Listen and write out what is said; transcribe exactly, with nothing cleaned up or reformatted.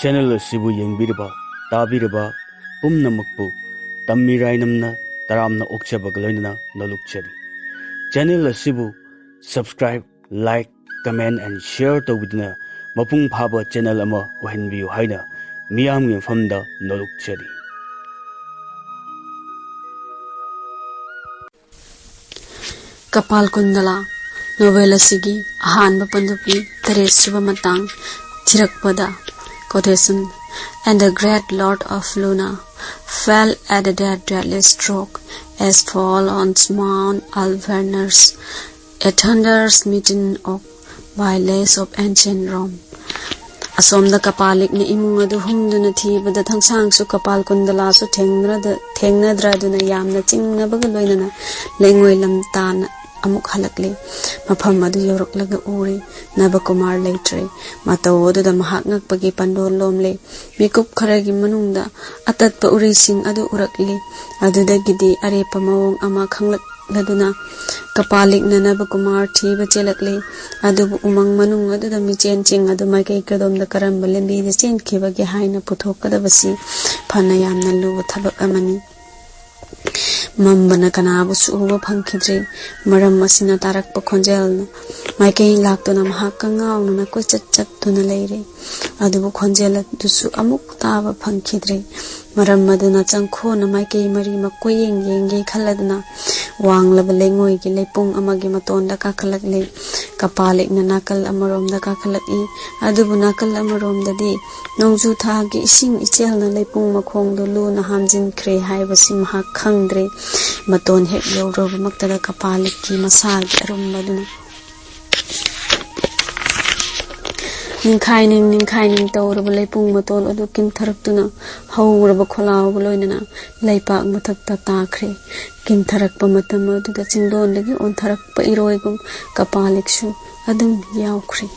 Channel ꯑꯁꯤꯕꯨ ꯌꯦꯡꯕꯤꯔꯤꯕ, ꯇꯥꯕꯤꯔꯤꯕ ꯄꯨꯝꯅꯃꯛꯄꯨ ꯇꯝꯃꯤꯔꯥꯏꯅꯝꯅ ꯇꯔꯥꯝꯅ ꯑꯣꯛꯆꯕꯒ ꯂꯣꯏꯅꯅ ꯅꯣꯂꯨꯛꯆꯔꯤ꯫ ꯆꯦꯅꯦꯜ ꯑꯁꯤꯕꯨ subscribe, like, comment and share ꯇꯧꯕꯤꯗꯨꯅ ꯃꯄꯨꯡ ꯐꯥꯕ ꯆꯦꯅꯦꯜ ꯑꯃ ꯑꯣꯏꯍꯟꯕꯤꯌꯨ ꯍꯥꯏꯅ ꯃꯤꯌꯥꯝꯒꯤ ꯃꯐꯝꯗ ꯅꯣꯂꯨꯛꯆꯔꯤ꯫ ꯀꯄꯥꯜ ꯀꯨꯟꯗꯂꯥ ꯅꯣꯚꯦꯜ ꯑꯁꯤꯒꯤ ꯑꯍꯥꯟꯕ ꯄꯟꯗꯨꯞꯀꯤ ꯇꯔꯦꯠ ꯁꯨꯕ ꯃꯇꯥꯡ ꯊꯤꯔꯛꯄꯗ, quotation, "And the great lord of Luna fell at a death, deadly stroke, as fall on Mount Avernus a thunder smitten oak by lace of ancient Rome." ꯑꯁꯣꯝꯗ ꯀꯄꯥꯂꯤꯛꯅ ꯏꯃꯨꯡ ꯑꯗꯨ ꯍꯨꯝꯗꯨꯅ ꯊꯤꯕꯗ, ꯊꯪꯁꯥꯡꯁꯨ ꯀꯄꯥꯜ ꯀꯨꯟꯗꯂꯥꯁꯨ ꯊꯦꯡꯅꯗ-, ꯊꯦꯡꯅꯗ꯭ꯔꯗꯨꯅ ꯌꯥꯝꯅ ꯆꯤꯡꯅꯕꯒ ꯂꯣꯏꯅꯅ ꯂꯩꯉꯣꯏ ꯂꯝ ꯇꯥꯅ ꯑꯃꯨꯛ ꯍꯜꯂꯛꯂꯤ꯫ ꯃꯐꯝ ꯑꯗꯨ ꯌꯧꯔꯛꯂꯒ ꯎꯔꯦ, ꯅꯕꯀꯨꯃꯥꯔ ꯂꯩꯇ꯭ꯔꯦ꯫ ꯃꯇꯧ ꯑꯗꯨꯗ ꯃꯍꯥꯛ ꯉꯛꯄꯒꯤ ꯄꯟꯗꯣꯜ ꯂꯣꯝꯂꯦ꯫ ꯃꯤꯀꯨꯞ ꯈꯔꯒꯤ ꯃꯅꯨꯡꯗ ꯑꯇꯠꯄ ꯎꯔꯤꯁꯤꯡ ꯑꯗꯨ ꯎꯔꯛꯂꯤ꯫ ꯑꯗꯨꯗꯒꯤꯗꯤ ꯑꯔꯦꯞꯄ ꯃꯑꯣꯡ ꯑꯃ ꯈꯪꯂꯛꯂꯗꯨꯅ ꯀꯄꯥꯂꯤꯛꯅ ꯅꯕꯀꯨꯃꯥꯔ ꯊꯤꯕ ꯆꯦꯜꯂꯛꯂꯤ꯫ ꯑꯗꯨꯕꯨ ꯎꯃꯪ ꯃꯅꯨꯡ ꯑꯗꯨꯗ ꯃꯤꯆꯦꯟꯁꯤꯡ ꯑꯗꯨ ꯃꯥꯏꯀꯩ ꯀꯗꯣꯝꯗ ꯀꯔꯝꯕ ꯂꯝꯕꯤꯗ ꯆꯦꯟꯈꯤꯕꯒꯦ ꯍꯥꯏꯅ ꯄꯨꯊꯣꯛꯀꯗꯕꯁꯤ ꯐꯅ ꯌꯥꯝꯅ ꯂꯨꯕ ꯊꯕꯛ ꯑꯃꯅꯤ꯫ ꯃꯝꯕꯅ ꯀꯅꯥꯕꯨꯁꯨ ꯎꯕ ꯐꯪꯈꯤꯗ꯭ꯔꯦ꯫ ꯃꯔꯝ ꯑꯁꯤꯅ ꯇꯥꯔꯛꯄ ꯈꯣꯟꯖꯦꯜꯅ ꯃꯥꯏꯀꯩ ꯂꯥꯛꯇꯨꯅ ꯃꯍꯥꯛ ꯀꯉꯥꯎꯅꯅ ꯀꯣꯏꯆꯠ ꯆꯠꯇꯨꯅ ꯂꯩꯔꯦ꯫ ꯑꯗꯨꯕꯨ ꯈꯣꯟꯖꯦꯜ ꯑꯗꯨꯁꯨ ꯑꯃꯨꯛ ꯇꯥꯕ ꯐꯪꯈꯤꯗ꯭ꯔꯦ꯫ ꯃꯔꯝ ꯑꯗꯨꯅ ꯆꯪꯈꯣꯟꯅ ꯃꯥꯏꯀꯩ ꯃꯔꯤꯃꯛ ꯀꯣꯏꯌꯦꯡ ꯌꯦꯡꯒꯦ ꯈꯜꯂꯗꯨꯅ ꯋꯥꯡꯂꯕ ꯂꯩꯉꯣꯏꯒꯤ ꯂꯩꯄꯨꯡ ꯑꯃꯒꯤ ꯃꯇꯣꯟꯗ ꯀꯥꯈꯠꯂꯛꯂꯦ꯫ ꯀꯄꯥꯂꯤꯛꯅ ꯅꯥꯀꯜ ꯑꯃꯔꯣꯝꯗ ꯀꯥꯈꯠꯂꯛꯏ꯫ ꯑꯗꯨꯕꯨ ꯅꯥꯀꯜ ꯑꯃꯔꯣꯝꯗꯗꯤ ꯅꯣꯡꯖꯨ ꯊꯥꯒꯤ ꯏꯁꯤꯡ ꯏꯆꯦꯜꯅ ꯂꯩꯄꯨꯡ ꯃꯈꯣꯡꯗꯨ ꯂꯨꯅ ꯍꯥꯝꯖꯤꯟꯈ꯭ꯔꯦ ꯍꯥꯏꯕꯁꯤ ꯃꯍꯥꯛ ꯈꯪꯗ꯭ꯔꯦ꯫ ꯃꯇꯣꯟ ꯍꯦꯛ ꯌꯧꯔꯨꯕꯃꯛꯇꯗ ꯀꯄꯥꯂꯤꯛꯀꯤ ꯃꯁꯥꯒꯤ ꯑꯔꯨꯝꯕꯗꯨꯅ ꯅꯤꯡꯈꯥꯏ ꯅꯤꯡ ꯅꯤꯡꯈꯥꯏ ꯅꯤꯡ ꯇꯧꯔꯕ ꯂꯩꯄꯨꯡ ꯃꯇꯣꯜ ꯑꯗꯨ ꯀꯤꯟꯊꯔꯛꯇꯨꯅ ꯍꯧꯔꯕ ꯈꯣꯜꯂꯥꯎꯒ ꯂꯣꯏꯅꯅ ꯂꯩꯄꯥꯛ ꯃꯊꯛꯇ ꯇꯥꯈ꯭ꯔꯦ꯫ ꯀꯤꯟꯊꯔꯛꯄ ꯃꯇꯝ ꯑꯗꯨꯗ ꯆꯤꯡꯗꯣꯟꯗꯒꯤ ꯑꯣꯟꯊꯔꯛꯄ ꯏꯔꯣꯏꯒꯨꯝ ꯀꯄꯥꯂꯤꯛꯁꯨ ꯑꯗꯨꯝ ꯌꯥꯎꯈ꯭ꯔꯦ꯫